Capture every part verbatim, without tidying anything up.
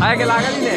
ꯍꯥꯏꯒꯦ ꯂꯥꯛꯀꯅꯤꯅꯦ꯫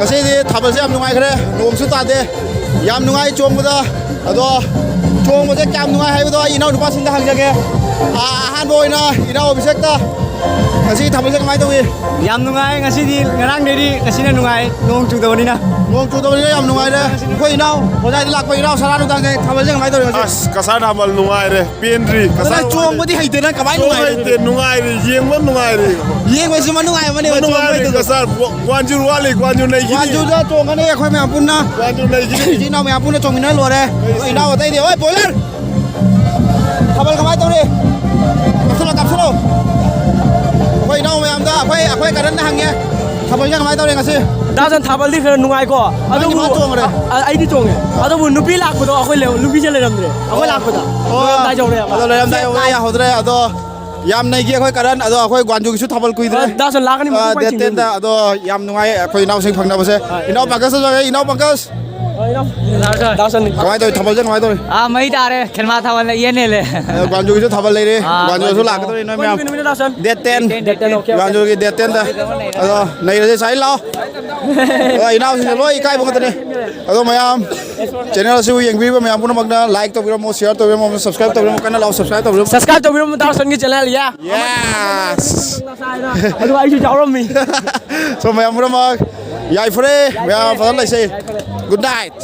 ꯉꯁꯤꯗꯤ ꯊꯥꯕꯜꯁꯦ ꯌꯥꯝ ꯅꯨꯡꯉꯥꯏꯈ꯭ꯔꯦ, ꯅꯣꯡꯁꯨ ꯇꯥꯗꯦ, ꯌꯥꯝ ꯅꯨꯡꯉꯥꯏ ꯆꯣꯡꯕꯗ꯫ ꯑꯗꯣ ꯆꯣꯡꯕꯁꯦ ꯀꯌꯥꯝ ꯅꯨꯡꯉꯥꯏ ꯍꯥꯏꯕꯗꯣ ꯑꯩ ꯏꯅꯥꯎꯅꯨꯄꯥꯁꯤꯡꯗ ꯍꯪꯖꯒꯦ꯫ ꯑꯥ, ꯑꯍꯥꯟꯕ ꯑꯣꯏꯅ ꯏꯅꯥꯎ ꯑꯕꯤꯁꯦꯛꯇ꯫ ꯉꯁꯤ ꯊꯥꯕꯜꯁꯦ ꯀꯃꯥꯏꯅ ꯇꯧꯏ? ꯌꯥꯝ ꯅꯨꯡꯉꯥꯏ ꯉꯁꯤꯗꯤ, ꯉꯔꯥꯡꯗꯩꯗꯤ ꯉꯁꯤꯅ ꯅꯨꯡꯉꯥꯏ, ꯅꯣꯡ ꯆꯨꯗꯕꯅꯤꯅ꯫ ꯅꯣꯡ ꯆꯨꯗꯕꯅꯤꯅ ꯌꯥꯝ ꯅꯨꯡꯉꯥꯏꯔꯦ꯫ ꯑꯩꯈꯣꯏ ꯏꯅꯥꯎ ꯍꯣꯖꯥꯏꯗ ꯂꯥꯛꯄ ꯏꯅꯥꯎ ꯁꯔꯥ ꯅꯨꯡꯗꯥꯡꯁꯦ ꯊꯥꯕꯜꯁꯦ ꯀꯃꯥꯏꯅ ꯇꯧꯔꯤ ꯉꯁꯤ? ꯑꯁ, ꯀꯁꯥꯔ ꯊꯥꯕꯜ ꯅꯨꯡꯉꯥꯏꯔꯦ, ꯄꯦꯟꯗ꯭ꯔꯤ꯫ ꯐꯖꯅ ꯀꯁꯥꯔ ꯆꯣꯡꯕꯗꯤ ꯍꯩꯇꯦ, ꯅꯪ ꯀꯃꯥꯏꯅ ꯆꯣꯡꯕ ꯅꯨꯡꯉꯥꯏꯔꯤ? ꯍꯩꯇꯦ, ꯅꯨꯡꯉꯥꯏꯔꯤ, ꯌꯦꯡꯕ ꯅꯨꯡꯉꯥꯏꯔꯤ꯫ ꯌꯦꯡꯕꯁꯨ ꯃꯅꯨꯡꯉꯥꯏ ꯑꯃꯅꯦꯕ, ꯅꯨꯡꯉꯥꯏꯔꯤ, ꯆꯣꯡꯕ ꯍꯩꯇꯦ꯫ ꯀꯁꯥꯔ ꯒ꯭ꯋꯥ-, ꯒ꯭ꯋꯥꯟꯖꯨ ꯋꯥꯠꯂꯤ, ꯒ꯭ꯋꯥꯟꯖꯨ ꯅꯩꯒꯤꯅꯤ꯫ ꯒ꯭ꯋꯥꯟꯖꯨꯗ ꯆꯣꯡꯒꯅꯤ ꯑꯩꯈꯣꯏ ꯃꯌꯥꯝ ꯄꯨꯟꯅ꯫ ꯒ꯭ꯋꯥꯟꯖꯨ ꯅꯩꯒꯤꯅꯤ꯫ ꯏꯆꯤꯟ ꯏꯅꯥꯎ ꯃꯌꯥꯝ ꯄꯨꯟꯅ ꯆꯣꯡꯃꯤꯟꯅ ꯂꯣꯏꯔꯦ꯫ ꯑꯩꯈꯣꯏ ꯏꯅꯥꯎ ꯑꯇꯩꯗꯤ, "ꯑꯣꯏ, ꯕꯣꯏꯂꯔ!" ꯊꯥꯕꯜ ꯀꯃꯥꯏꯅ ꯇꯧꯔꯤ? ꯀꯥꯞꯁꯤꯜꯂꯣ, ꯀꯥꯞꯁꯤꯜꯂꯣ꯫ ꯑꯩꯈꯣꯏ ꯏꯅꯥꯎ ꯃꯌꯥꯝꯗ ꯑꯩꯈꯣꯏ, ꯑꯩꯈꯣꯏ ꯀꯔꯟꯅ ꯍꯪꯉꯦ, ꯊꯥꯕꯜꯁꯦ ꯀꯃꯥꯏꯅ ꯇꯧꯔꯦ ꯉꯁꯤ? ꯗꯥ ꯁꯟ, ꯊꯥꯕꯜꯗꯤ ꯈꯔ ꯅꯨꯡꯉꯥꯏꯀꯣ, ꯅꯪꯗꯤ ꯑꯗꯨꯕꯨ ꯐꯖꯅ ꯆꯣꯡꯈ꯭ꯔꯦ꯫ ꯑ-, ꯑꯩꯗꯤ ꯆꯣꯡꯉꯦ, ꯑꯗꯨꯕꯨ ꯅꯨꯄꯤ ꯂꯥꯛꯄꯗꯣ ꯑꯩꯈꯣꯏ ꯂꯩ-, ꯅꯨꯄꯤꯁꯦ ꯂꯩꯔꯝꯗ꯭ꯔꯦ ꯑꯩꯈꯣꯏ ꯂꯥꯛꯄꯗ꯫ ꯑꯣ, ꯂꯣꯏꯔꯝꯗꯥꯏ ꯌꯧꯔꯦꯕ꯫ ꯑꯗꯣ ꯂꯣꯏꯔꯝꯗꯥꯏ ꯌꯧꯔꯦ, ꯌꯥꯍꯧꯗ꯭ꯔꯦ꯫ ꯑꯗꯣ ꯌꯥꯝ ꯅꯩꯈꯤ ꯑꯩꯈꯣꯏ ꯀꯔꯟ꯫ ꯑꯗꯣ ꯑꯩꯈꯣꯏ ꯒ꯭ꯋꯥꯟꯖꯨꯒꯤꯁꯨ ꯊꯥꯕꯜ ꯀꯨꯏꯗ꯭ꯔꯦ꯫ ꯑ, ꯗꯥ ꯁꯟ ꯂꯥꯛꯀꯅꯤ, ꯑ, ꯃꯈꯣꯡ ꯄꯥꯏ ꯗꯦꯠ ꯊꯤꯡꯗꯣꯏꯅꯤ꯫ ꯇꯦꯟꯗ꯫ ꯑꯗꯣ ꯌꯥꯝ ꯅꯨꯡꯉꯥꯏ ꯑꯩꯈꯣꯏ ꯏꯅꯥꯎꯁꯤꯡ ꯐꯪꯅꯕꯁꯦ꯫ ꯍꯣꯏ꯫ ꯏꯅꯥꯎ ꯄꯪꯀꯖꯁꯨ ꯂꯥꯛꯑꯦ, ꯏꯅꯥꯎ ꯄꯪꯀꯖ꯫ ꯍꯣꯏ, ꯏꯅꯥꯎ꯫ ꯗꯥ ꯁꯟ꯫ ꯀꯃꯥꯏꯅ ꯇꯧꯔꯤ? ꯊꯥꯕꯜꯁꯦ ꯀꯃꯥꯏꯅ ꯇꯧꯔꯤ? ꯑꯥ, ꯃꯩ ꯇꯥꯔꯦ꯫ ꯈꯦꯟꯃꯥ ꯊꯥꯕꯜ ꯏꯌꯦꯟ ꯍꯦꯜꯂꯦ꯫ ꯑ, ꯒ꯭ꯋꯥꯟꯖꯨꯒꯤꯁꯨ ꯊꯥꯕꯜ ꯂꯩꯔꯦ꯫ ꯑꯥ, ꯒ꯭ꯋꯥꯟꯖꯨꯁꯨ ꯒ꯭ꯋꯥꯟꯖꯨ꯫ ꯂꯥꯛꯀꯗꯧꯔꯤ ꯅꯣꯏ ꯃꯌꯥꯝ꯫ ꯀꯣꯟ ꯅꯨꯃꯤꯠꯅ ꯗꯥ ꯁꯟ꯫ Date ten. Date ten, okay, okay. ꯒ꯭ꯋꯥꯟꯖꯨꯒꯤ ꯗꯦꯠ ꯇꯦꯟꯗ꯫ ꯑꯗꯣ ꯅꯩꯔꯁꯦ, ꯁꯥꯏ ꯂꯥꯛꯑꯣ꯫ ꯑꯗꯣ ꯏꯅꯥꯎꯁꯤꯡꯅ ꯂꯣꯏ ꯏꯀꯥꯏꯕ ꯉꯥꯛꯇꯅꯦ꯫ ꯑꯗꯣ ꯃꯌꯥꯝ, ꯆꯦꯅꯦꯜ ꯑꯁꯤꯕꯨ ꯌꯦꯡꯕꯤꯔꯤꯕ ꯃꯌꯥꯝ ꯄꯨꯝꯅꯃꯛꯅ ꯂꯥꯏꯛ ꯇꯧꯕꯤꯔꯝꯃꯣ, ꯁꯤꯌꯥꯔ ꯇꯧꯕꯤꯔꯝꯃꯣ, ꯁꯕꯁꯀ꯭ꯔꯥꯏꯕ ꯇꯧꯕꯤꯔꯝꯃꯣ, ꯀꯟꯅ ꯂꯥꯛꯑꯣ, ꯁꯕꯁꯀ꯭ꯔꯥꯏꯕ ꯇꯧꯕꯤꯔꯝꯃꯣ꯫ ꯁꯕꯁꯀ꯭ꯔꯥꯏꯕ ꯇꯧꯕꯤꯔꯝꯃꯣ ꯗꯥ ꯁꯟꯒꯤ ꯆꯦꯅꯦꯜ, ꯌꯥ꯫ Yes! ꯑꯗꯨꯒ ꯑꯩꯁꯨ ꯌꯥꯎꯔꯝꯃꯤ꯫ So, ꯃꯌꯥꯝ ꯄꯨꯝꯅꯃꯛ ꯌꯥꯏꯐꯔꯦ, ꯃꯌꯥꯝ ꯐꯖꯅ ꯂꯩꯁꯦ꯫ Good night.